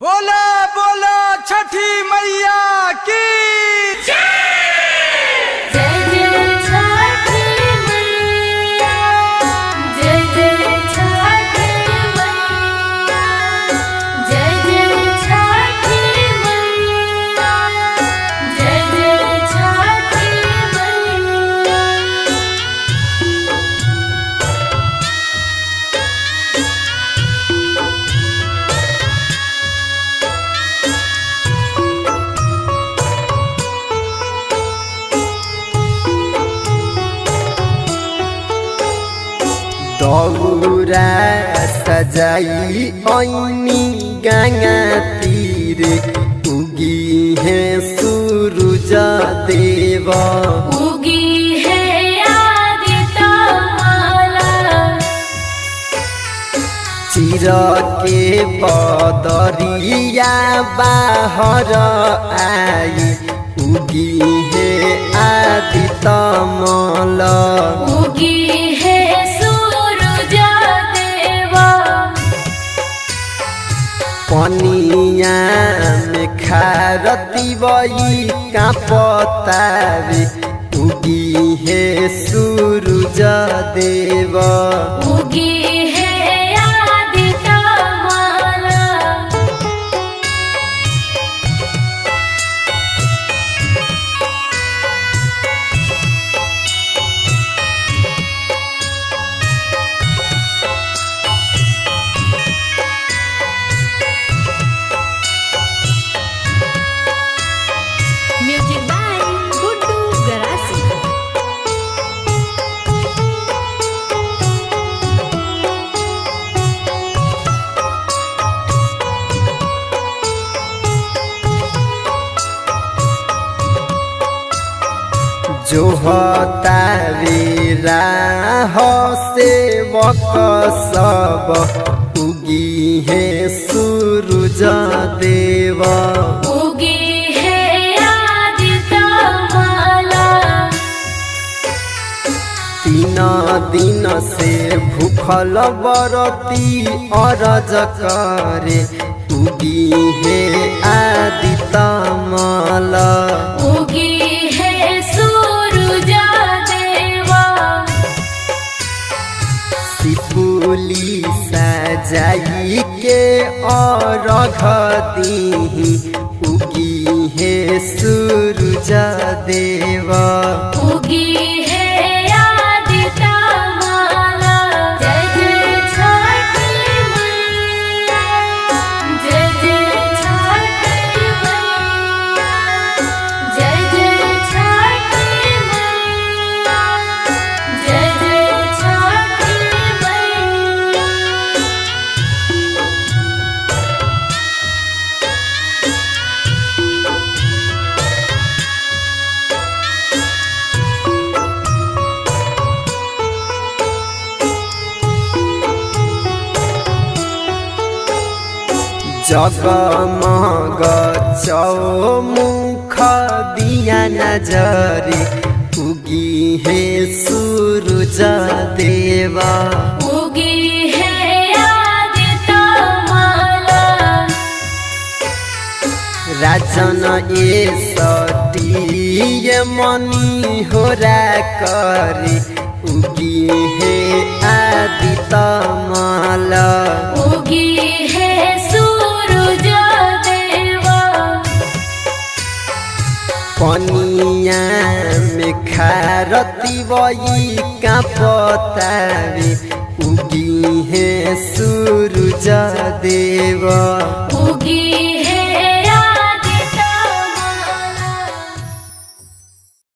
बोला बोला छठी मैया की। जय जय छठी मैया, जय जय छठी मैया, जय जय छठी मैया, जय जय छठी मैया। दौरा सजाई ऐनी गंगा तीर उगी है सूरज देव। उगी है आदित्य माला, चिर के बदरिया बाहर आई उगी है आदित्य मल। उगी है सूरज देवा, पनिया में खारती बई का पतावे उगी है सूरज देव। उगी है आदित्य माला। Music by Guddu Garasi. जो हतावे राह सेवक सब उगी है सूरज देव। उगी है आदित्य माला, तीन दिन से भूखल बरती अरज करे उगी है आदित्य मल। उगी है सूरज देवा, सिपुली सजाई के अरघ दीही उगी है सूरज देव। उगी है आदित्य माला। जय जय छठी मैया, जय जय छठी मैया, जय जय छठी मैया, जय जय छठी मैया। जगमग चौमुख दिया नजरे उगी है सूरज देवा। उगी है आदित्य माला, राजन ए सटीय मनी होरा करे उगी है आदित्य माला। उगी है सूरज देवा, पनिया में खारती बई का पतावे उगी है सूरज देव।